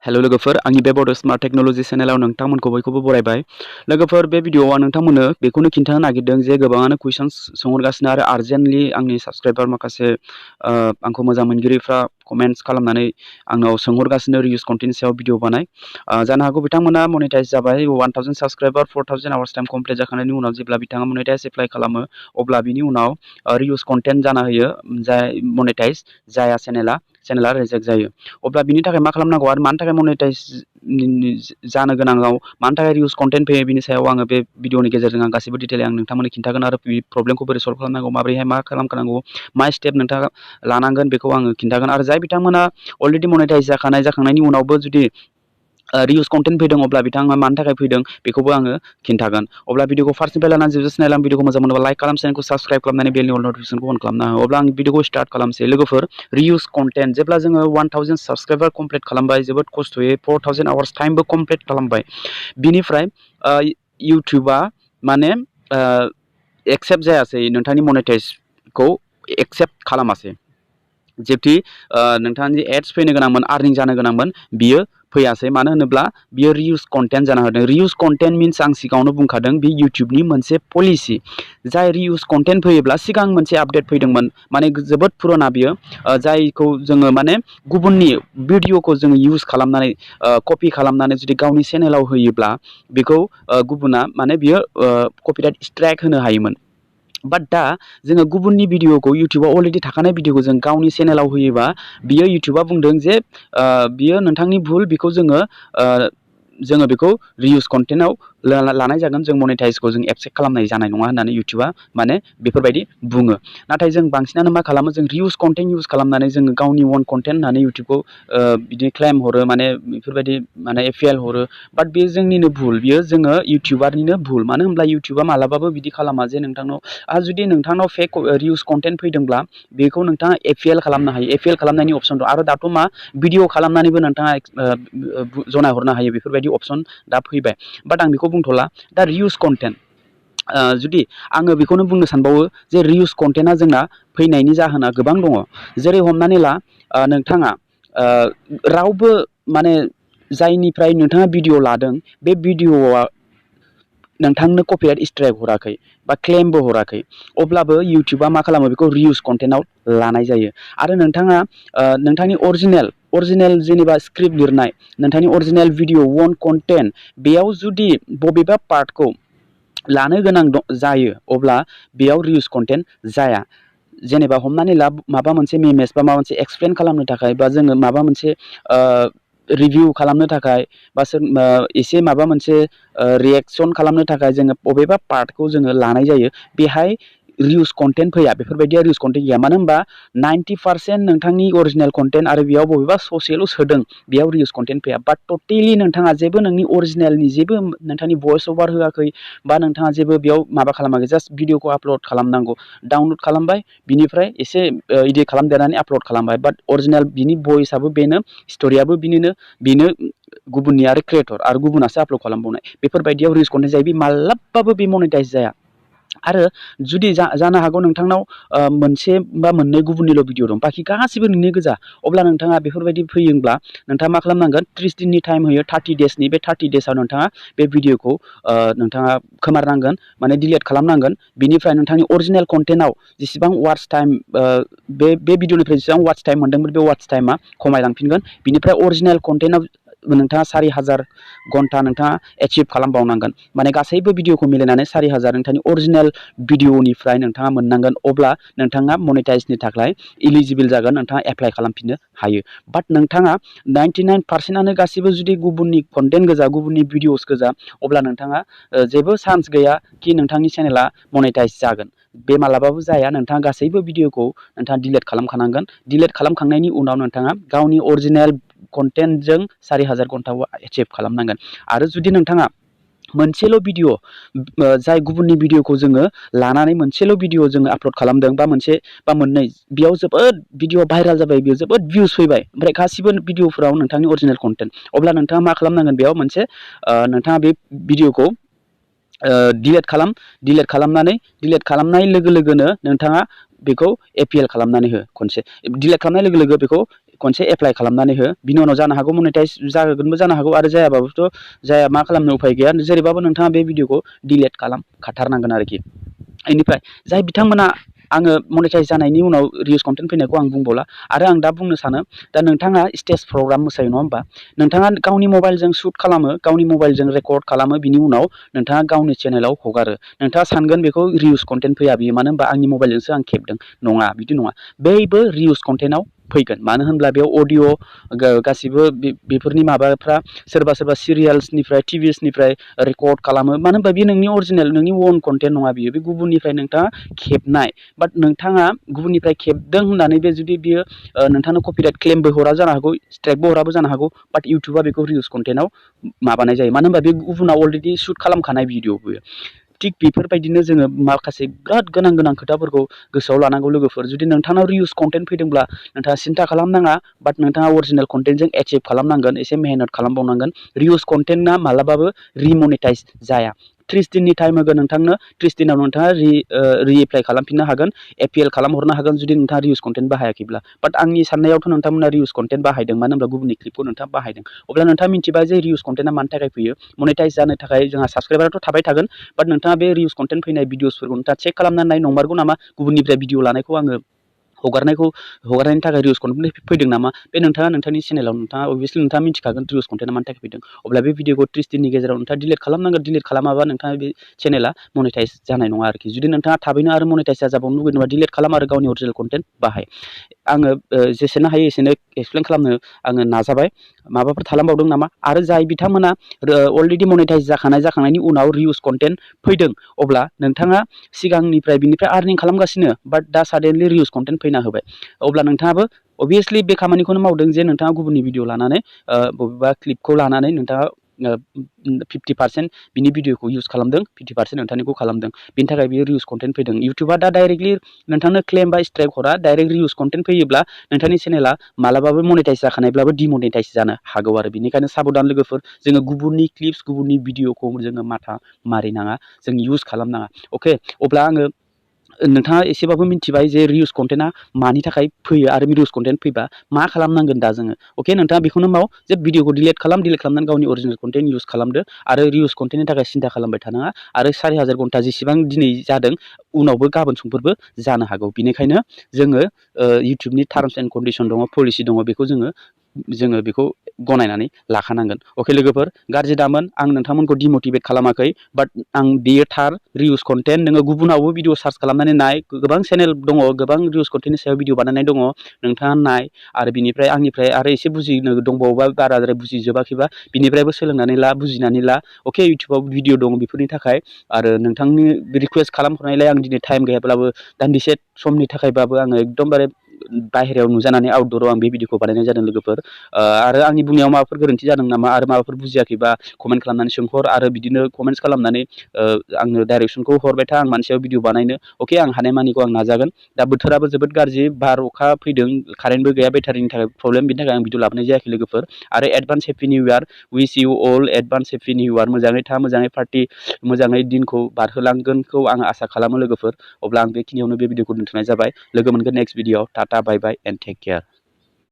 Hello लोगोफोर आंनि बे बड स्मार्ट टेक्नोलॉजी चेनेलाव नोंथांमोनखौ बयखौबो बरायबाय। लोगोफोर बे भिडिअ'आव नोंथांमोननो बेखौनो खिन्थानो नागिरदों जे गोबाङानो कुइसन्स सोंहरगासिनो आरो आर्जेन्टलि आंनि साबस्क्राइबार माखासे आंखौ मोजां मोनगिरिफ्रा कमेन्ट्स खालामनानै आंनाव सोंहरगासिनो रिउज कन्टेन्टनि सायाव भिडिअ बानाय। जानो हागौ बिथांमोना मनेटाइज जाबाय 1000 साबस्क्राइबार 4000 आवार्स टाइम कमप्लिट जाखांनायनि उनाव जेब्ला बिथाङा मनेटाइज एप्लाइ खालामो अब्ला बिनि उनाव रिउज कन्टेन्ट जाना होयो जाय मनेटाइज जाया चेनेला रिजेक्ट जायो। अब्ला बिनि थाखाय मा खालामनांगौ आरो मानि थाखाय मनेटाइज जानो गोनाङाव मानि थाखाय रिउज कन्टेन्ट फैयो बिनि सायाव आङो बे भिडिअनि गेजेरजों आं गासिबो डिटेलै आं नोंथांमोननो खिन्थागोन आरो बे प्रब्लेमखौ बोरै सल्भ खालामनांगौ माबोरैहाय मा खालामनांगौ मा स्टेप नोंथाङा लानांगोन बेखौ आङो खिन्थागोन। आरो जाय बिथांमोना अलरेडि मनेटाइज जाखांनायनि उनावबो जुदि रिउज कन्टेन्ट फैदों अब्ला बिथाङा मानि थाखाय फैदों बेखौबो आङो खिन्थागोन। अब्ला भिडिअखौ फार्स्टनिफ्राय लानानै जोबजासिम नायलां। भिडिअखौ मोजां मोनोबा लाइक खालाम, चेनेलखौ साबस्क्राइब खालामनानै बेलनि अल नटिफिकेसनखौ अन खालामना हो। अब्ला आं भिडिअखौ स्टार्ट खालामसै। लोगोफोर रिउज कन्टेन्ट जेब्ला जोङो 1000 साबस्क्राइबार कमप्लिट खालामबाय जोबोद खस्थ'यै 4000 आवार्स टाइमबो कमप्लिट खालामबाय बिनिफ्राय इउटुबा माने एक्सेप्ट जायासै, नोंथांनि मनेटाइजखौ एक्सेप्ट खालामासै। जेब्ला नोंथांनि एड्स फैनो गोनांमोन, आर्निं जानो गोनांमोन, बियो फैयासै। मानो होनोब्ला बियो रिउज कन्टेन्ट जाना होदों। रिउज कन्टेन्ट मिन्स आं सिगाङावनो बुंखादों बे इउटुबनि मोनसे पलिसि। जाय रिउज कन्टेन्ट फैयोब्ला सिगां मोनसे आपडेट फैदोंमोन, माने जोबोद पुराना बियो, जायखौ जोङो माने गुबुननि भिडिअखौ जोङो इउज खालामनानै कपि खालामनानै जुदि गावनि चेनेलाव होयोब्ला बेखौ गुबुना माने बियो कपिराइट स्ट्राइक होनो हायोमोन। बाट दा जोङो गुबुननि भिडिअखौ इउटुबाव अलरेडि थाखानाय भिडिअखौ जों गावनि चेनेलाव होयोबा बियो इउटुबा बुंदों जे बियो नोंथांनि भुल, बेखौ जोङो बेखौ रिउज कन्टेन्टआव लानाय जागोन, जों मनेटाइजखौ जों एक्सेप्ट खालामनाय जानाय नङा होननानै इउटुबा माने बेफोरबायदि बुङो। नाथाय जों बांसिनानो मा खालामो, जों रिउज कन्टेन्ट इउज खालामनानै जोङो गावनि अन कन्टेन्ट होननानै इउटुबखौ बिदि क्लेम हरो, माने बेफोरबायदि माने एपिएल हरो। बाट बे जोंनिनो भुल, बियो जोङो इउटुबारनिनो भुल। मानो होनब्ला इउटुबा मालाबाबो बिदि खालामा जे नोंथांनाव आरो जुदि नोंथांनाव फेक रिउज कन्टेन्ट फैदोंब्ला बेखौ नोंथाङा एपिएल खालामनो हायो। एपिएल खालामनायनि अपसन दं। आरो दाथ' मा भिडिअ खालामनानैबो नोंथाङा जनायहरनो हायो, बेफोरबायदि अपसन दा फैबाय। बाट आं बेखौ बुंथ'ला। दा रिउज कन्टेन्ट जुदि आङो बेखौनो बुंनो सानबावो जे रिउज कन्टेन्टआ जोंना फैनायनि जाहोना गोबां दङ। जेरै हमनानै ला नोंथाङा रावबो माने जायनिफ्राय नोंथाङा भिडिअ लादों बे भिडिअआ नोंथांनो कपिराइट स्ट्राइक हराखै बा क्लेमबो हराखै, अब्लाबो इउटुबा मा खालामो, बेखौ रिउज कन्टेन्टआव लानाय जायो। आरो नोंथाङा नोंथांनि अरिजिनेल जेनेबा स्क्रिप्ट लिरनाय, नोंथांनि अरिजिनेल भिडिअ वन कन्टेन्ट, बेयाव जुदि बबेबा पार्टखौ लानो गोनां जायो अब्ला बेयाव रिउज कन्टेन्ट जाया। जेनेबा हमनानै ला माबा मोनसे मेमेज बा माबा मोनसे एक्सप्लेन खालामनो थाखाय, बा जोङो माबा मोनसे रिभिउ खालामनो थाखाय, बा एसे माबा मोनसे रिएक्सन खालामनो थाखाय जोङो बबेबा पार्टखौ जोङो लानाय जायो, बेहाय रिउज कन्टेन्ट फैया। बेफोरबायदिया रिउज कन्टेन्ट गैया। मानो होनबा 90% नोंथांनि अरिजिनेल कन्टेन्ट आरो बेयाव बबेबा ससेल' सोदों, बेयाव रिउज कन्टेन्ट फैया। बाट टटेलि नोंथाङा जेबो नोंनि अरिजिनेलनि जेबो नोंथांनि भइस अभार होआखै, बा नोंथाङा जेबो बेयाव माबा खालामाखै, जास्ट भिडिअखौ आपल'ड खालामनांगौ, डाउनल'ड खालामबाय, बिनिफ्राय एसे इडिट खालामदेरनानै आपल'ड खालामबाय। बाट अरिजिनेल बिनि भइसआबो बेनो, स्ट'रियाबो बेनो गुबुननि आरो क्रिएटर आरो गुबुनासो आपल'ड खालामबावनाय। बेफोरबायदियाव रिउज कन्टेन्ट जायो, बे मालाबाबो बे मनेटाइज जाया। आरो जुदि जानो हागौ नोंथांनाव मोनसे बा मोननै गुबुननिल' भिडिअ दं, बाखि गासिबो नोंनि गोजा, अब्ला नोंथाङा बेफोरबायदि फैयोब्ला नोंथाङा मा खालामनांगोन, 30 दिननि टाइम होयो, 30 डेजनि। बे 30 डेजआव नोंथाङा बे भिडिअखौ नोंथाङा खोमारनांगोन, माने डिलिट खालामनांगोन। बिनिफ्राय नोंथांनि अरिजिनेल कन्टेन्टआव जेसेबां वाट्स टाइम बे भिडिअनिफ्राय जेसेबां वाट्स टाइम मोनदोंमोन, बे वाट्स टाइमा खमायलांफिनगोन। बिनिफ्राय अरिजिनेल कन्टेन्टआव नोंथाङा 4000 घन्टा नोंथाङा एचिभ खालामबावनांगोन। माने गासैबो भिडिअखौ मिलायनानै 4000 नोंथांनि अरिजिनेल भिडिअनिफ्राय नोंथाङा मोननांगोन। अब्ला नोंथाङा मनेटाइजनि थाखाय इलिजिबोल जागोन, नोंथाङा एप्लाइ खालामफिननो हायो। बाट नोंथाङा 99%आनो गासिबो जुदि गुबुननि कन्टेन्ट गोजा, गुबुननि भिडिअस गोजा, अब्ला नोंथाङा जेबो चान्स गैया कि नोंथांनि चेनेला मनेटाइज जागोन। बे मालाबाबो जाया। नोंथाङा गासैबो भिडिअखौ नोंथाङा डिलिट खालामखानांगोन। डिलिट खालामखांनायनि उनाव नोंथाङा गावनि अरिजिनेल कन्टेन्टजों 4000 घन्टाखौ एचिभ खालामनांगोन। आरो जुदि नोंथाङा मोनसेल' भिडिअ जाय गुबुननि भिडिअखौ जोङो लानानै मोनसेल' भिडिअ जोङो आपल'ड खालामदों, बा मोनसे बा मोननै, बेयाव जोबोद भिडिअ भाइरेल जाबाय, बेयाव जोबोद भिउस फैबाय, ओमफ्राय गासिबो भिडिअफोराव नोंथांनि अरिजिनेल कन्टेन्ट, अब्ला नोंथाङा मा खालामनांगोन, बेयाव मोनसे नोंथाङा बे भिडिअखौ डिलिट खालामनानै डिलिट खालामनाय लोगो लोगोनो नोंथाङा बेखौ एपिएल खालामनानै हो। खनसे डिलिट खालामनाय लोगो लोगो बेखौ खनसे एप्लाइ खालामनानै हो बिनि उनाव जानो हागौ मनेटाइज जागोनबो जानो हागौ आरो जायाबाबोथ' जाया मा खालामनो उफाय गैया जेरैबाबो नोंथाङा बे भिडिअखौ डिलिट खालामखाथारनांगोन आरोखि बेनिफ्राय जाय बिथांमोना आङो मनेटाइज जानायनि उनाव रिउस कन्टेन्ट फैनायखौ आं बुंबावला आरो आं दा बुंनो सानो दा नोंथाङा स्टेज प्रग्राम मोसायो नङा होमबा नोंथाङा गावनि मबाइलजों शुट खालामो गावनि मबाइलजों रेकर्ड खालामो बिनि उनाव नोंथाङा गावनि चेनेलाव हगारो नोंथाङा सानगोन बेखौ रिउस कन्टेन्ट फैया बियो मानो होनबा आंनि मबाइलजोंसो आं खेबदों नङा बिदि नङा बैबो रिउस कन्टेन्टआव फैगोन मानो होनब्ला बेयाव अडिअ' गासिबो बेफोरनि माबाफ्रा सोरबा सोरबा सिरियाल्सनिफ्राय टिभिसनिफ्राय रेकर्ड खालामो मानो होनबा बे नोंनि अरिजिनेल नोंनि अन कन्टेन्ट नङा बियो बे गुबुननिफ्राय नोंथाङा खेबनाय बाट नोंथाङा गुबुननिफ्राय खेबदों होननानै बे जुदि बियो नोंथांनो कपिराइट क्लेमबो हरा जानो हागौ स्ट्राइकबो हराबो जानो हागौ बाट इउटुबा बेखौ रिउस कन्टेन्टआव माबानाय जायो मानो होनबा बे गुबुना अलरेडि शुट खालामखानाय भिडिअ बियो थिग बेफोरबायदिनो जोङो माखासे बिराद गोनां खोथाफोरखौ गोसोआव लानांगौ लोगोफोर जुदि नोंथांनाव रिउस कन्टेन्ट फैदोंब्ला नोंथाङा सिन्था खालामनाङा बाट नोंथाङा अरिजिनेल कन्टेन्टजों एचिभ खालामनांगोन एसे मेहनत खालामबावनांगोन रिउस कन्टेन्टआ मालाबाबो रिमनेटाइज जाया 30 दिननि टाइम होगोन नोंथांनो 30 दिनाव नोंथाङा रिएप्लाइ खालामफिननो हागोन एपिएल खालामहरनो हागोन जुदि नोंथाङा रिउस कन्टेन्ट बाहायाखैब्ला बाट आंनि साननायावथ' नोंथांमोना रिउस कन्टेन्ट बाहायदों मानो होनब्ला गुबुननि क्लिपखौ नोंथाङा बाहायदों अब्ला नोंथाङा मिथिबाय जे रिउस कन्टेन्टआ मानि थाखाय फैयो मनेटाइज जानो थाखाय जोंहा साबसक्राइबाराथ' थाबाय थागोन बाट नोंथाङा बे रिउस कन्टेन्ट फैनाय भिडिअसफोरखौ नोंथाङा चेक खालामनानै नाय नंमारगौ नामा गुबुननिफ्राय भिडिअ लानायखौ आङो हगारनायनि थाखाय रिउस कन्टेन्ट फैदों नामा बे नोंथाङा नोंथांनि चेनेलाव नोंथाङा अबभियासलि नोंथाङा मिथिखागोन रिउस कन्टेन्टआ मानि थाखाय फैदों अब्ला बे भिडिअखौ 30 दिननि गेजेराव नोंथाङा डिलिट खालामनांगोन डिलिट खालामाबा नोंथाङा बे चेनेला मनेटाइज जानाय नङा आरोखि जुदि नोंथाङा थाबैनो आरो मनेटाइज जाजाबावनो लुगैदोंबा डिलिट खालाम आरो गावनि अरिजिनेल कन्टेन्ट बाहाय आङो जेसेनो हायो एसेनो एक्सप्लेन खालामनो आङो नाजाबाय माबाफोर थालांबावदों नामा आरो जाय बिथांमोना अलरेडि मनेटाइज जाखांनायनि उनाव रिउस कन्टेन्ट फैदों अब्ला नोंथाङा सिगांनिफ्राय बिनिफ्राय आर्निं खालामगासिनो बाट दा साडेनलि रिउस कन्टेन्ट फैना होबाय अब्ला नोंथाङाबो अबभियासलि बे खामानिखौनो मावदों जे नोंथाङा गुबुननि भिडिअ लानानै बबेबा क्लिपखौ लानानै नोंथाङा 50% बिनि भिडिअखौ इउज खालामदों 50% नोंथांनिखौ खालामदों बिनि थाखाय बियो रिउस कन्टेन्ट फैदों इउटुबा दा डाइरेक्टलि नोंथांनो क्लेम बा स्ट्राइक हरा डाइरेक्ट रिउस कन्टेन्ट फैयोब्ला नोंथांनि चेनेला मालाबाबो मनेटाइज जाखानायब्लाबो डिमनेटाइज जानो हागौ आरो बेनिखायनो साबधान लोगोफोर जोङो गुबुननि क्लिप्स गुबुननि भिडिअखौ जोङो माथा मारिनाङा जों इउज खालामनाङा अके अब्ला आङो नोंथाङा एसेबाबो मिथिबाय जे रिउस कन्टेन्टआ मानि थाखाय फैयो आरो रिउस कन्टेन्ट फैबा मा खालामनांगोन दा जोङो अके नोंथाङा बेखौनो माव जे भिडिअखौ डिलिट खालामनानै गावनि अरिजिनेल कन्टेन्ट इउज खालामदो आरो रिउस कन्टेन्टनि थाखाय सिन्था खालामबाय थानाङा आरो 4000 घन्टा जेसेबां दिनै जादों उनावबो गाबोन समफोरबो जानो हागौ बेनिखायनो जोङो इउटुबनि टार्म्स एन्ड कन्डिसन दङ पलिसि दङ बेखौ जोङो बेखौ गनायनानै लाखानांगोन अके लोगोफोर गाज्रि दामोन आं नोंथांमोनखौ डिमटिभेट खालामाखै बाट आं बेयो थार रिउस कन्टेन्ट नोङो गुबुनावबो भिडिअ सार्च खालामनानै नाय गोबां चेनेल दङ गोबां रिउस कन्टेन्टनि सायाव भिडिअ बानायनाय दङ नोंथाङा नाय आरो बिनिफ्राय आंनिफ्राय आरो एसे बुजिनो दंबावोबा बाराद्राय बुजिजोबाखैबा बिनिफ्रायबो सोलोंनानै ला बुजिनानै ला अके इउटुबाव भिडिअ दं बेफोरनि थाखाय आरो नोंथांनि रिकुवेस्ट खालामहरनायलाय आं दिनै टाइम गैयाब्लाबो दान्दिसे समनि थाखायबाबो आङो एकदमबारे बाहेरायाव नुजानानै आउटदराव आं बे भिडिअखौ बानायनाय जादों लोगोफोर आरो आंनि बुंनायाव माबाफोर गोरोन्थि जादों नामा आरो माबाफोर बुजियाखैबा कमेन्ट खालामनानै सोंहर आरो बिदिनो कमेन्ट्स खालामनानै आंनो डाइरेक्सनखौ हरबाय था आं मानसियाव भिडिअ बानायनो अके आं हानायमानिखौ आं नाजागोन दा बोथोराबो जोबोद गाज्रि बार अखा फैदों कारेन्टबो गैया बेटारिनि थाखाय प्रब्लेम बिनि थाखाय आं भिडिअ लाबोनाय जायाखै लोगोफोर आरो advance happy new year wish you all advance happy new year मोजाङै था मोजाङै पार्टि मोजाङै दिनखौ बारहोलांगोनखौ आं आसा खालामो लोगोफोर अब्ला आं बेखिनियावनो बे भिडिअखौ दोनथ'नाय जाबाय लोगो मोनगोन next video tata bye bye and take care